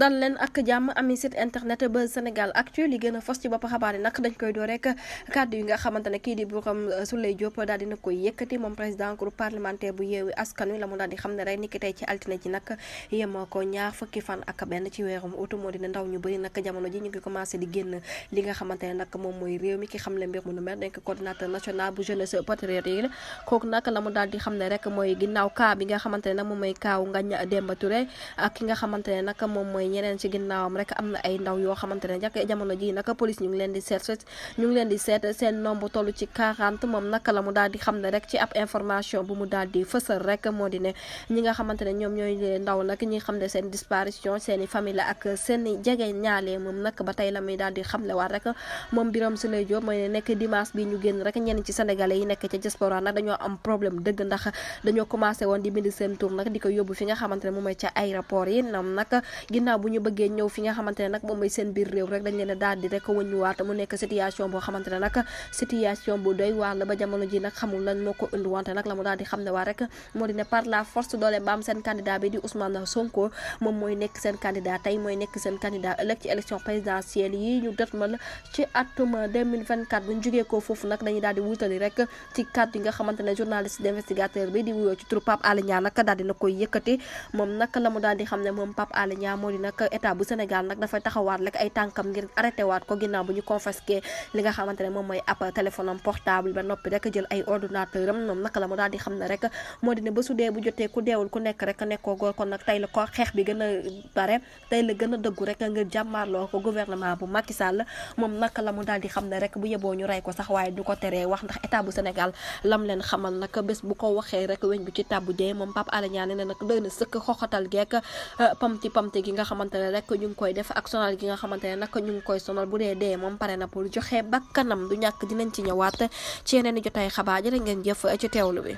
dal leen ak jàmm ami site internet ba Sénégal Actu li gën a fos ci bopp xabaar yi nag dañ koy doo rek kàddu yi nga xamante ne kii di Birame Souleye Diop daal dina koy yëkkati moom président groupe parlementaire bu Yewwi Askan Wi la mu daal di xam ne rek niki tey ci altine ji nag yem ko ñaar fukki fan ak benn ci weerum août moo dina ndaw ñu bëri nag jamono ji ñu ngi commencé di génn li nga xamante ne nag moom mooy réew mi ki xam le mbir mu nu mel nekk coordinateur national bu jeunesse patriotique kooku nag la mu daal di xam ne rek mooy ginnaaw cas bi nga xamante ne nag moom mooy kaaw Ngagne Demba Touré ak ki nga xamante ne nag moom mooy ñeneen ci ginnaawam rek am na ay ndaw yoo xamante ne nag jamono ji nag police ñu ngi leen di seet seen nombre toll ci 40 moom naka la mu daal di xam ne rek ci ab information bu mu daal di fësal rek moo di ne ñi nga xamante ne ñoom ñooy ndaw nag ñi xam ne seen disparition seen i famille la ak seen i jege ñaale moom nag ba tey la muy daal di xamle waat rek moom Birame Souleye Diop mooy nekk dimanche bi ñu génn rek ñenn ci sénégalais yi nekk ca diaspora nag dañoo am problème dëgg ndax dañoo commencé woon di bind seen tur nag di ko yóbbu fi nga xamante ne moom mooy ca aéroport yi nam nag ginnaaw bu ñu bëggee ñëw fi nga xamante ne nag moom mooy seen biir réew rek dañ leen daal di rek wëññuwaat mu nekk situation boo xamante ne nag situation bu doy waar la ba jamono ji nag xamul lan moo ko indi wante nag la mu daal di xam ne waa rek moo di ne par la force doole baam seen candidat bi di Ousmane Sonko moom mooy nekk seen candidat tey mooy nekk seen candidat ëllëg ci élection présidentielle yi ñu dëtmal ci atum 2024 bu ñu jógee ko foofu nag dañuy daal di wutali rek ci kàddu yi nga xamante ne journaliste d'investigateur bi di wuyoo ci turu Pape Alé Niang nag daal dina koy yëkkati moom nag la mu daal di xam ne moom Pape Alé Niang moo di nag état bu Sénégal nag dafay taxawaat rek ay tànkam ngir arrêté waat ko ginnaaw bu ñu confisqué li nga xamante ne moom mooy ab téléphone am portable ba noppi rek jël ay ordinateur am moom nag la mu daal di xam ne rek moo di ne ba su dee bu jotee ku deewul ku nekk rek nekkoo góor kon nag tey la ko xeex bi gën a bare tey la gën a dëggu rek ngir jàmmaarloo ko gouvernement bu Macky Sall moom nag la mu daal di xam ne rek bu yeboo ñu rey ko sax waaye du ko teree wax ndax état bu Sénégal lam leen xamal nag bés bu ko waxee rek weñ bi ci tàbbu dee moom Pape Alé Niang ne nag doy na sëkk xoxatal geek pamti gi nga xamante ne rek ñu ngi koy def ak sonal gi nga xamante ne nag ñu ngi koy sonal bu dee dee moom pare na pour joxe bakkanam du ñàkk dinañ ci ñëwaat ci yeneen i jotaay xabaar jërë ngeen jëf ci teewlu bi